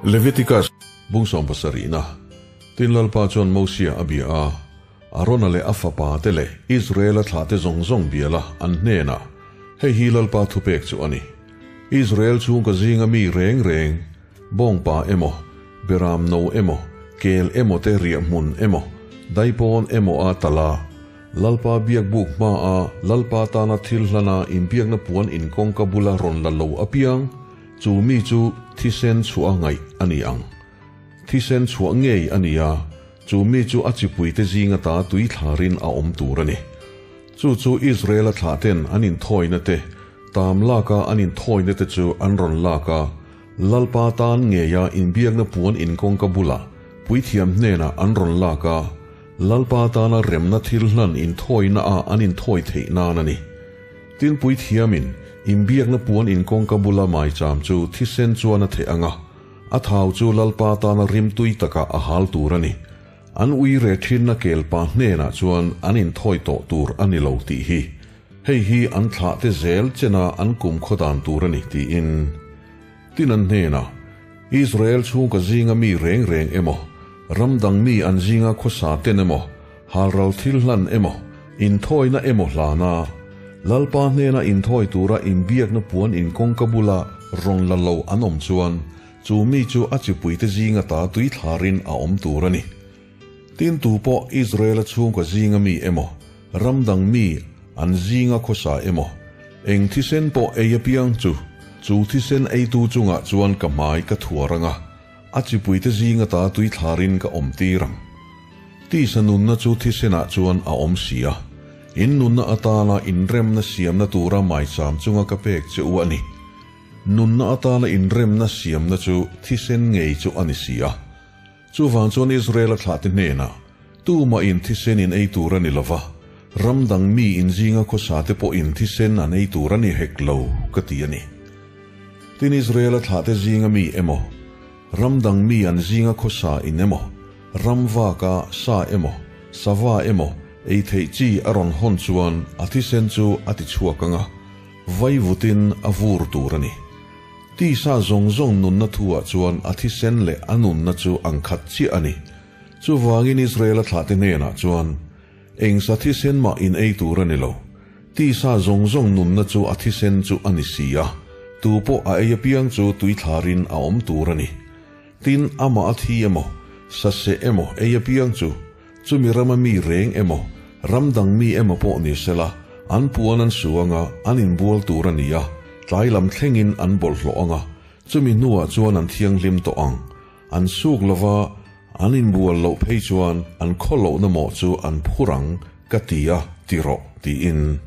Leviticus bung sawmpasarihna Tin Lalpa chuan Mosia a bia a, Arona leh a fapa te leh Israela thlahte zawng zawng biala an hnenah, Hei hi Lalpa thupek chu a ni. Israel chhungkaw zinga mi reng reng, bawngpa emaw, beram no emaw, kel emaw te riahhmun emaw, daipawn emaw a tal a, Lalpa biakbuk hmaa Lalpa tana thil hlana inbiakna puan inkawngka bula rawn la lo apiang, chu mi chu thisen chhuah ngaih a ni ang. Thisen chhuah ngei a ni a, chu mi chu a chipuite zinga ta tui thlarin a awm tur a ni. Chu chu Israela thlahten an inthawina te, tam laka an inthawina te chu an rawn lak a, Lalpa tan ngeia inbiakna puan inkawngka bulah puithiam hnenah an rawn lak a, Lalpa tana remna thil hlan inthawina ah an inthawi theih nan a ni. Tin puithiamin inbiakna puan inkawngka bula maicham chu thisen chuan a theh ang a, a thau chu Lalpa tana rimtui takah a hal tur a ni. An ui re thinna kelpa hnenah chuan an inthawi tawh tur a ni lo tih hi. Hei hi an thlahte zel chena an kum khaw dan tur a ni tiin. Tin an hnenah, Israel chhungkaw zinga mi reng reng emaw, ram dang mi an zinga khawsa ten emaw, halral thil hlan emaw, inthawina emaw hlana, Lalpa hnena inthawi tura inbiakna puan inkawngka bula rawn la lo an awm chuan, chu mi chu a chipuite zinga ta tui thlarin a awm tur a ni. Tin tu pawh Israela chhungkaw zinga mi emaw, ram dang mi an zinga khawsa emaw, eng thisen pawh ei apiang chu, chu thisen eitu chungah chuan ka hmai ka thuar anga, a chipuite zinga ta tui thlarin ka awm tir ang. Tisa nunna chu thisenah chuan a awm si a, in nunna atana inremna siamna tura maicham chunga ka pek che u a ni. Nunna atana inremna siamna chu thisen ngei chu a ni si a. Chuvang chuan Israel-a thlahte hnenah, Tumah in thisen in ei tur a ni lo va, ram dang mi in zinga khawsate pawhin thisen an ei tur a ni hek lo, ka ti a ni. Tin, Israel-a thlahte zinga mi emaw, ram dang mi an zinga khawsa in emaw, ram vaka sa emaw, sava emaw ei theih chi a rawn hawn chuan a thisen chu a ti chhuak ang a, vaivutin a vur tur a ni. Tisa zawng zawng nunna thuah chuan a thisen leh a nunna chu ang khat chiah a ni. Chuvangin Israela thlahte hnenah chuan, Eng sa thisen mah in ei tur a ni lo. Tisa zawng zawng nunna chu a thisen chu a ni si a, tu pawh a ei apiang chu tuithlarin a awm tur a ni. Tin, amah a thi emaw, saseh emaw ei apiang chu, chumi rama mi reng emaw, ram dang mi emaw pawh ni sela, an puan an su anga an inbual tur a ni a, tlai lam thlengin an bawlhhlawh anga, chumi hnuah chuan an thianghlim tawh ang. An suk lova, an inbual loh phei chuan an khaw lohna mawh chu an phur ang, ka ti a, ti rawh, tiin.